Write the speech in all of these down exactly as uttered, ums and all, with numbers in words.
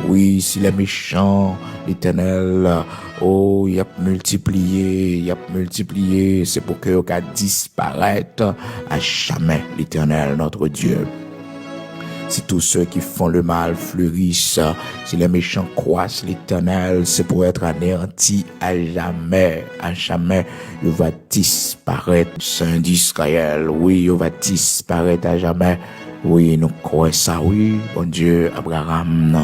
Wi, si lè mechan, Letènèl, o, y ap miltipliye, y ap miltipliye, se pou ke yo ka disparèt a jamè, Letènèl, notre Dieu. Si tous ceux qui font le mal fleurissent, si les méchants croissent, l'Éternel, c'est pour être anéanti à jamais, à jamais. Yo va disparèt, Sen Disrayèl, wi, yo va disparèt a jamè. Wi, nou kwè sa, wi, Bondye Abraram,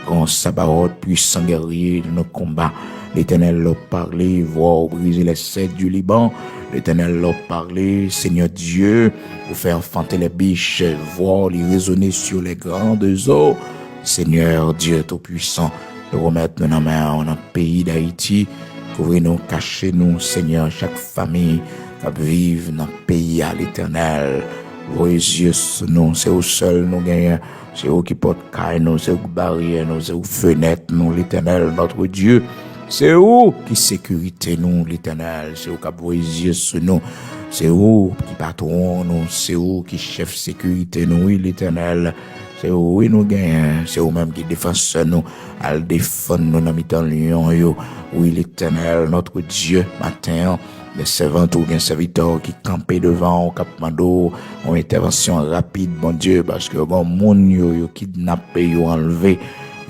gran Sabaot, pwisan gèrye de nos combats. L'Éternel leur parle, voir briser les cèdres du Liban. L'Éternel leur parle, Seigneur Dieu, pour faire enfanter les biches, voir les résonner sur les grandes eaux. Seigneur Dieu Tout-Puissant, nou remèt nou nan men w nan peyi Dayiti. Kouvri nou, kache nou, Senyè, chak famiy k ap viv nan peyi a, Letènèl. Voye zye sou nou, se ou sèl nou genyen. Se ou ki pòt kay nou, se ou ki baryè nou, se ou fenèt nou, Letènèl, notre Dieu. Se ou ki sekirite nou, Letènèl. Se ou k ap voye zye sou nou. Se ou ki patwon nou, se ou ki chèf sekirite nou, wi, Letènèl. Se ou, wi, nou genyen. Se ou menm ki defansè nou. Al defann nou nan mitan lyon yo. Wi, Letènèl, notre Dieu, maten an, gen sèvant ou gen sèvitè w ki kanpe devan w, k ap mande w yon entèvansyon rapid, Bondye, paske yo gen moun yo, yo kidnape, yo anlve.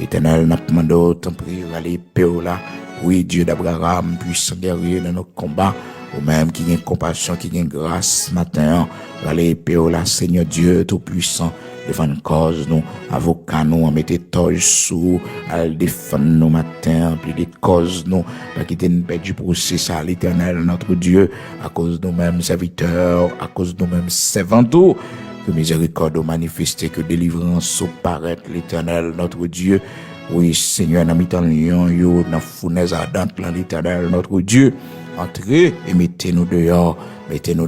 Letènèl, n ap mande w, tanpri, rale epe w la. Wi, Dieu d'Abraham, puissant guerrier dans nos combats, ou menm ki gen konpasyon, ki gen gras maten an, rale epe w la, Senyè Dieu Tout-Puissant, defann kòz nou, avoka nou an mete tòj sou, al defann nou maten an, plede kòz nou, pa kite n pèdi pwosè sa, Letènèl, notre Dieu, akoz nou menm sèvitè w, akoz nou menm sèvant ou, ke mizerikòd ou manifeste, ke delivrans ou parèt, Letènèl, notre Dieu. Wi, Senyè, nan mitan lyon yo, nan founèz adan lan, Letènèl, notre Dieu, antre e mete nou deyò, mete nou